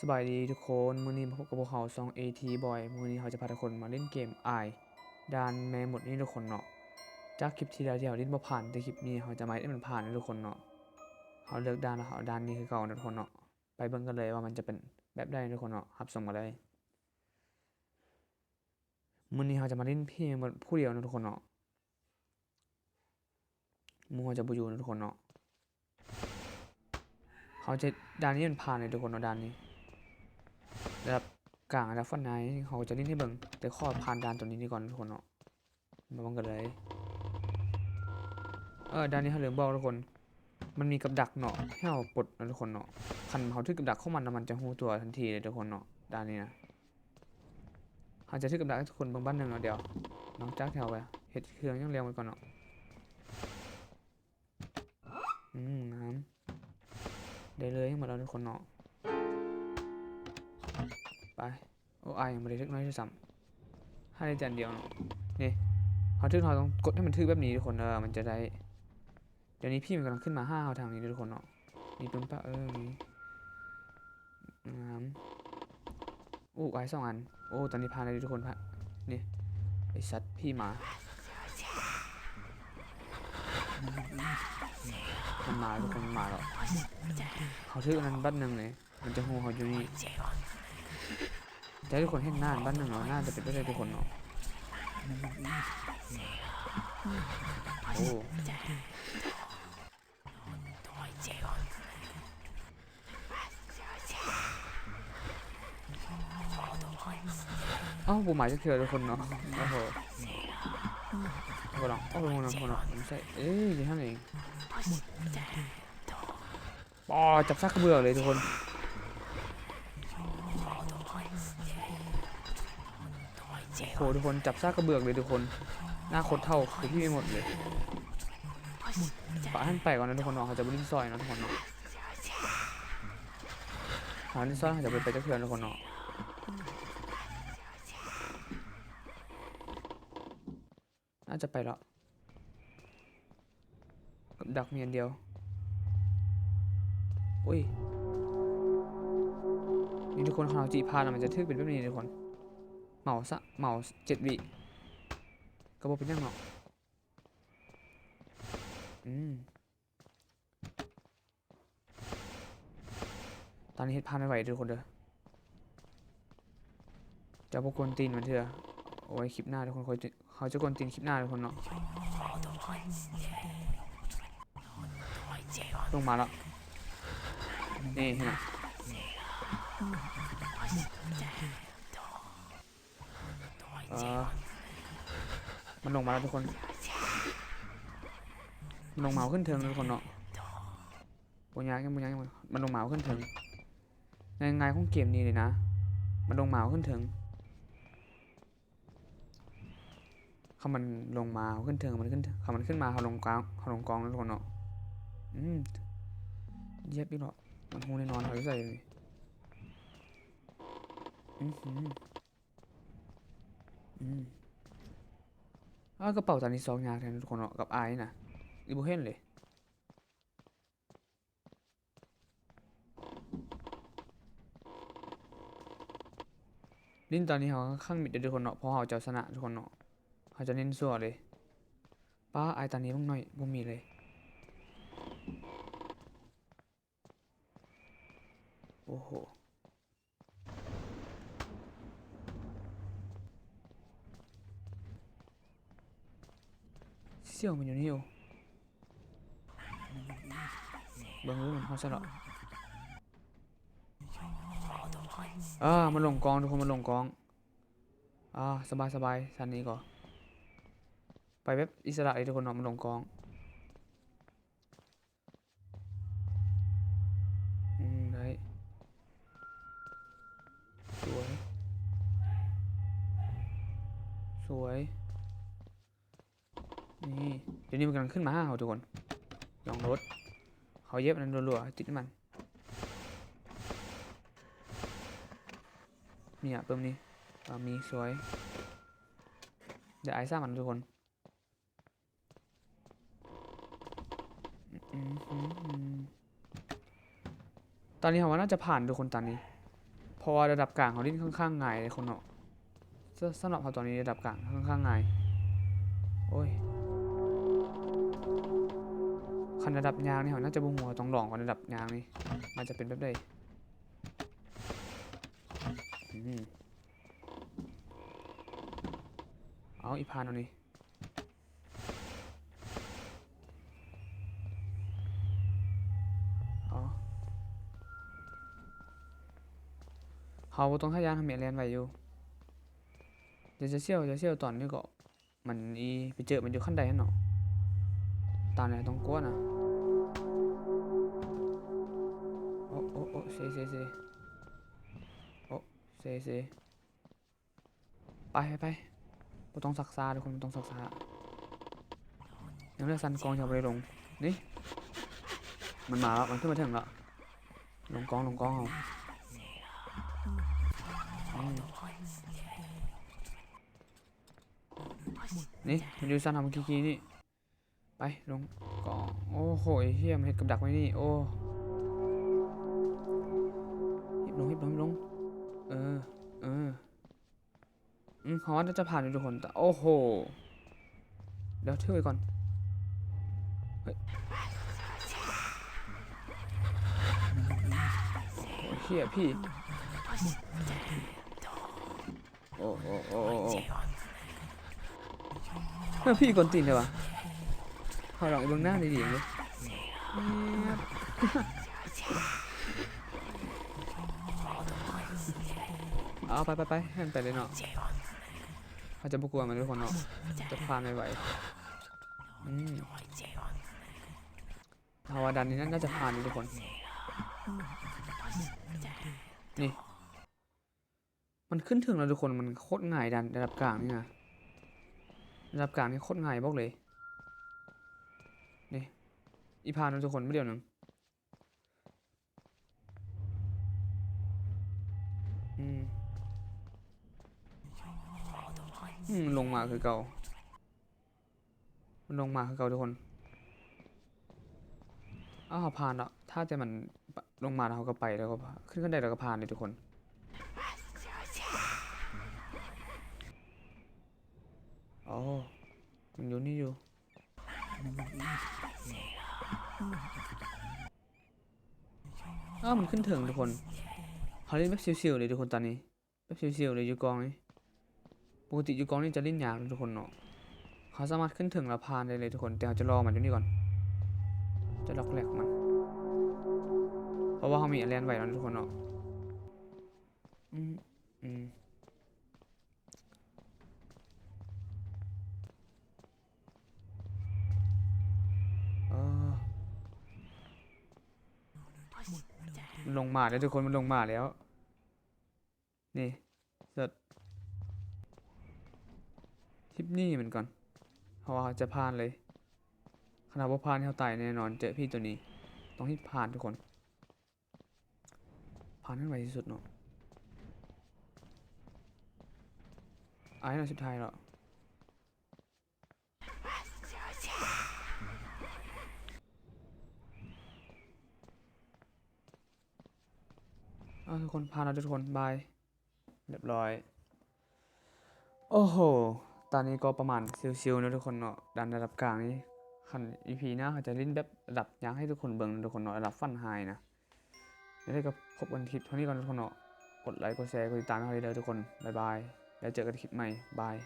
ສະບາຍດີທຸກຄົນ, ມື້ນີ້ມາພົບກັບພວກເຮົາຊ່ອງ ເອທີ ບອຍ. ມື້ນີ້ເຮົາຈະພາທຸກຄົນມາຫຼິ້ນເກມ ອາຍ ດ່ານແມ່ມົດນີ້ທຸກຄົນເນາະ. ຈາກຄລິບທີ່ແລ້ວທີ່ເຮົາຫຼິ້ນບໍ່ຜ່ານ, ແຕ່ຄລິບນີ້ເຮົາຈະມາເຮັດໃຫ້ມັນຜ່ານເນາະທຸກຄົນເນາະ. ເຮົາເລືອກດ່ານແລ້ວ, ເຮົາເອົາດ່ານນີ້ຄືເກົ່າເນາະທຸກຄົນເນາະ. ໄປເບິ່ງກັນເລີຍວ່າມັນຈະເປັນແບບໃດເນາະທຸກຄົນເນາະ, ຮັບຊົມກັນເລີຍ. ມື້ນີ້ເຮົາຈະມາຫຼິ້ນເພງໝົດຜູ້ດຽວເນາະທຸກຄົນເນາະ. ໝູ່ເຮົາຈະບໍ່ຢູ່ເນາະທຸກຄົນເນາະ. ເຮົາຈະ ດ່ານນີ້ມັນຜ່ານເລີຍທຸກຄົນເນາະ, ດ່ານນີ້ລະດັບກາງ ລະດັບຟອດໄນ ເຮົາຈະຫຼິ້ນໃຫ້ເບິ່ງ, ແຕ່ຂໍຜ່ານດ່ານຕົວນີ້ນີ້ກ່ອນທຸກຄົນເນາະ. ມາເບິ່ງກັນເລີຍ. ເອີ ດ່ານນີ້ເຮົາລືມບອກທຸກຄົນ, ມັນມີກັບດັກເນາະ ໃຫ້ເຮົາປົດເນາະທຸກຄົນເນາະ. ຄັນເຮົາຖືກກັບດັກຂອງມັນນະ ມັນຈະຮູ້ຕົວທັນທີເລີຍທຸກຄົນເນາະ, ດ່ານນີ້ນະ. ເຮົາຈະຖືກກັບດັກໃຫ້ທຸກຄົນເບິ່ງບາດໜຶ່ງເນາະ. ດຽວ ຫຼັງຈາກທີ່ເຮົາເຮັດເຄື່ອງຢ່າງແລ້ວໝົດກ່ອນເນາະ. ອືມ ງາມ ໄດ້ເລີຍ ໝົດແລ້ວທຸກຄົນເນາະ. ໄປ. ໂອ້ ອາຍຍັງບໍ່ໄດ້ຖືກໜ້ອຍຊ້ຳ, ໃຫ້ໄດ້ແຕ່ອັນດຽວເນາະ. ນີ້ ເຮົາຖືກ ເຮົາຕ້ອງກົດໃຫ້ມັນຖືກແບບນີ້ທຸກຄົນເດີ, ມັນຈະໄດ້. ດຽວນີ້ຜີມັນກຳລັງຂຶ້ນມາຫາເຮົາທາງນີ້ເດີທຸກຄົນເນາະ. ມີປຶ້ມປະ ເອີ ມີ ງາມ. ໂອ້ ອາຍສອງອັນ. ໂອ້ ຕອນນີ້ຜ່ານແລ້ວເດີທຸກຄົນ. ຜ່ານ ນີ້ ໄອ້ສັດ ຜີມາ ມັນມາທຸກຄົນ, ມັນມາແລ້ວ. ເຮົາຖືກອັນນັ້ນບາດໜຶ່ງເລີຍ, ມັນຈະຮູ້ເຮົາຢູ່ນີ້. ຈະໃຫ້ທຸກຄົນເຫັນໜ້າມັນບາດໜຶ່ງເນາະ, ໜ້າຈະເປັນແບບໃດທຸກຄົນເນາະ. ໂອ້ ເອົ້າ ບໍ່ມາຈັກເທື່ອທຸກຄົນເນາະ. ໂອ້ໂຫ ບໍ່ລອງ ໂອ້ໂຫ ບໍ່ລອງ ບໍ່ລອງ ບໍ່ໃຊ່ ເອີ ຢູ່ຫັ້ນເອງ. ອໍ ຈັບຊາກກະເບືອກເລີຍທຸກຄົນ. ໂຫ ທຸກຄົນ ຈັບຊາກກະເບືອກເລີຍທຸກຄົນ, ໜ້າໂຄດເຖົ້າຄືພີ່ໄປໝົດເລີຍ. ປະ ໃຫ້ມັນໄປກ່ອນເນາະທຸກຄົນເນາະ, ເຮົາຈະບໍ່ຫຼິ້ນຊ່ອຍເນາະທຸກຄົນເນາະ. ເຮົາຫຼິ້ນຊ່ອຍ ເຮົາຈະບໍ່ໄປຈັກເທື່ອທຸກຄົນເນາະ. ໜ້າຈະໄປແລ້ວ. ກັບດັກມີອັນດຽວ. ໂອ້ຍ ນີ້ທຸກຄົນ, ຄັນເຮົາຈີພາດແລ້ວ ມັນຈະຖືກເປັນແບບນີ້ທຸກຄົນ. ເໝົາຊະ ເໝົາເຈັດວິ ກໍບໍ່ເປັນຫຍັງເນາະ. ອືມ ຕອນນີ້ເຮັດພາດໄວໆເດີທຸກຄົນເດີ. ເຈົ້າບໍ່ກວນຕີນມັນເທື່ອ. ເອົາໄວ້ຄລິບໜ້າທຸກຄົນ, ຂ້ອຍຈະ ເຮົາຈະກວນຕີນຄລິບໜ້າທຸກຄົນເນາະ. ລົງມາແລ້ວ. ນີ້ ເຫັນນະ. ເອີ ມັນລົງມາແລ້ວທຸກຄົນ. ມັນລົງມາເອົາຂຶ້ນເທິງທຸກຄົນເນາະ. ບໍ່ຍາກ ຍັງບໍ່ຍາກ ຍັງບໍ່ ມັນລົງມາເອົາຂຶ້ນເທິງ. ງ່າຍໆຂອງເກມນີ້ເລີຍນະ, ມັນລົງມາເອົາຂຶ້ນເທິງ. ຄັນມັນລົງມາເຮົາຂຶ້ນເທິງ, ມັນຂຶ້ນ ຄັນມັນຂຶ້ນມາເຮົາລົງກອງ, ເຮົາລົງກອງເນາະທຸກຄົນເນາະ. ອືມ ຢຽບອີກແລ້ວ. ມັນຮູ້ແນ່ນອນເຮົາຢູ່ໃສນີ້. ອື ອືມ ອາ ກະເປົາຕານີ້ຊອກຍາກແທ້ທຸກຄົນເນາະ, ກັບອາຍນະ ອີ່ບໍ່ເຫັນເລີຍ. ຫຼິ້ນຕານີ້ເຮົາຂ້າງມິດເດີທຸກຄົນເນາະ, ເພາະເຮົາຈະເອົາຊະນະທຸກຄົນເນາະ, ເຮົາຈະເນັ້ນຊົ່ວເລີຍ. ປ້າ ອາຍຕານີ້ບັກໜ້ອຍ ບໍ່ມີເລີຍ. ໂອ້ໂຫ ສຽວມັນຢູ່ນີ້. ເບິ່ງເບິ່ງ ມັນຮອດໃສແລ້ວ. ເອີ ມັນລົງກອງທຸກຄົນ, ມັນລົງກອງ. ອາ ສະບາຍ ສະບາຍ. ຊັ້ນນີ້ກໍໄປແບບອິດສະຫຼະເລີຍທຸກຄົນເນາະ, ມັນລົງກອງ. ອືມ ໄດ້. ສວຍ ສວຍ. ນີ້ ດຽວນີ້ມັນກຳລັງຂຶ້ນມາຫາເຮົາທຸກຄົນ. ລອງໂດດ ເຮົາຢຽບອັນນັ້ນລັວໆ ໃຫ້ຕິດໃຫ້ມັນ. ນີ້ອະ ປຶ້ມນີ້ ອາ ມີ ສວຍ. ດຽວອ້າຍສ້າງມັນທຸກຄົນ. ອືມ ຕານີ້ເຮົາວ່າໜ້າຈະຜ່ານທຸກຄົນ, ຕານີ້ ເພາະວ່າລະດັບກາງເຮົາຫຼິ້ນຂ້ອນຂ້າງງ່າຍເດ້ຄົນເນາະ. ສ- ສຳລັບເຮົາຕອນນີ້ລະດັບກາງຂ້ອນຂ້າງງ່າຍ. ໂອ້ຍ ຄັນລະດັບຍາກນີ້ເຮົາໜ້າຈະບໍ່ຮູ້ ເຮົາຕ້ອງລອງກ່ອນລະດັບຍາກນີ້ ມັນຈະເປັນແບບໃດ. ອືມ ເອົາ ອີ່ຜ່ານເອົານີ້. ອໍ ເຮົາບໍ່ຕ້ອງທະຍານ ເຮົາມີແລນໄວ້ຢູ່. ຢ່າ ຢ່າສ່ຽວ ຢ່າສ່ຽວຕອນນີ້ກໍ ມັນອີ່ ໄປເຈີມັນຢູ່ຂັ້ນໃດຫັ້ນເນາະ. ຕາມແລ້ວຕ້ອງກົວນະ. ໂອ ໂອ ໂອ ເຊ ເຊ ເຊ ໂອ ເຊ ເຊ. ໄປ ໄປ ໄປ ບໍ່ຕ້ອງຊັກຊ້າທຸກຄົນ ບໍ່ຕ້ອງຊັກຊ້າ. ຍັງເຫຼືອຊັ້ນກອງທີ່ເຮົາບໍ່ໄດ້ລົງ. ນີ້ ມັນມາແລ້ວ ມັນຂຶ້ນມາເທິງແລ້ວ. ລົງກອງ ລົງກອງເຮົາ. ອືມ ນີ້ ມັນຢູ່ຊັ້ນເຮົາເມື່ອກີ້ນີ້. ໄປລົງກອງ. ໂອ້ໂຫ ເຮີ້ຍ ມັນເຮັດກັບດັກໄວ້ນີ້. ໂອ້ ຮີບລົງ ຮີບລົງ ຮີບລົງ. ເອີ ເອີ ອືມ ເຮົາວ່າໜ້າຈະຜ່ານຢູ່ທຸກຄົນ. ໂອ້ໂຫ ດຽວຖືໄວ້ກ່ອນ. ເຮີ້ຍ ໂອ້ ເຮີ້ຍ ຜີ. ໂອ້ ໂອ້ ໂອ້ ໂອ້ ໂອ້ ເອີ ຜີກວນຕີນແທ້ຫວາ. ເຮົາລອງເບິ່ງໜ້າດີໆເບິ່ງ. ເອົາ ໄປ ໄປ ໄປ ໃຫ້ມັນໄປເລີຍເນາະ. ເຮົາຈະບໍ່ກົວມັນທຸກຄົນເນາະ ຈະຜ່ານໄວໆ. ອືມ ເຮົາວ່າດ່ານນີ້ໜ້າຈະຜ່ານຢູ່ທຸກຄົນ. ນີ້ ມັນຂຶ້ນເທິງແລ້ວທຸກຄົນ ມັນໂຄດງ່າຍ ດ່ານລະດັບກາງນີ້ນະ. ລະດັບກາງນີ້ໂຄດງ່າຍບອກເລີຍ. ນີ້ ອີ່ຜ່ານເນາະທຸກຄົນ ມາດຽວໜຶ່ງ. ອືມ ອືມ ລົງມາຄືເກົ່າ. ມັນລົງມາຄືເກົ່າທຸກຄົນ. ເອົາ ເຮົາຜ່ານແລ້ວ ຖ້າແຕ່ມັນລົງມາແລ້ວເຮົາກໍໄປ ແລ້ວກໍຂຶ້ນຂັ້ນໄດ ແລ້ວກໍຜ່ານເລີຍທຸກຄົນ. ໂອ້ ມັນຢູ່ນີ້ຢູ່. ເອີ ມັນຂຶ້ນເທິງທຸກຄົນ. ເຮົາຫຼິ້ນແບບຊິວໆເລີຍທຸກຄົນຕອນນີ້. ແບບຊິວໆເລີຍຢູ່ກອງນີ້. ປົກກະຕິຢູ່ກອງນີ້ຈະຫຼິ້ນຍາກເນາະທຸກຄົນເນາະ. ເຮົາສາມາດຂຶ້ນເທິງແລ້ວຜ່ານໄດ້ເລີຍທຸກຄົນ ແຕ່ເຮົາຈະລໍມັນຢູ່ນີ້ກ່ອນ ຈະລັອກແລັກມັນ ເພາະວ່າເຮົາມີແລນໄວ້ແລ້ວທຸກຄົນເນາະ. ອືມ ອືມ ເອີ ມັນລົງມາແລ້ວທຸກຄົນ ມັນລົງມາແລ້ວ. ນີ້ ເສີດຮີບໜີມັນກ່ອນ ເພາະວ່າເຮົາຈະຜ່ານເລີຍ. ຄັນເຮົາບໍ່ຜ່ານ ເຮົາຕາຍແນ່ນອນ. ເຈີຜີໂຕນີ້ ຕ້ອງຮີບຜ່ານທຸກຄົນ ຜ່ານໃຫ້ໄວທີ່ສຸດເນາະ. ອ້າຍ ເນາະ ສຸດທ້າຍແລ້ວ. ເອົາ ທຸກຄົນ ຜ່ານແລ້ວເດີທຸກຄົນ ບາຍ ຮຽບຮ້ອຍ. ໂອ້ໂຫ ຕານີ້ກໍປະມານຊິວໆເນາະທຸກຄົນເນາະ ດ່ານລະດັບກາງນີ້. ຄັນອີພີໜ້າເຮົາຈະຫຼິ້ນແບບລະດັບຍາກໃຫ້ທຸກຄົນເບິ່ງເນາະທຸກຄົນເນາະ ລະດັບຝັນຮ້າຍນະ. ຈັ່ງໃດກໍພົບກັນຄລິບເທົ່ານີ້ກ່ອນທຸກຄົນເນາະ ກົດໄລ ກົດແຊ ກົດຕິດຕາມໃຫ້ເຮົາເດີທຸກຄົນ. ບາຍບາຍ ແລ້ວເຈີກັນຄລິບໃໝ່ ບາຍ.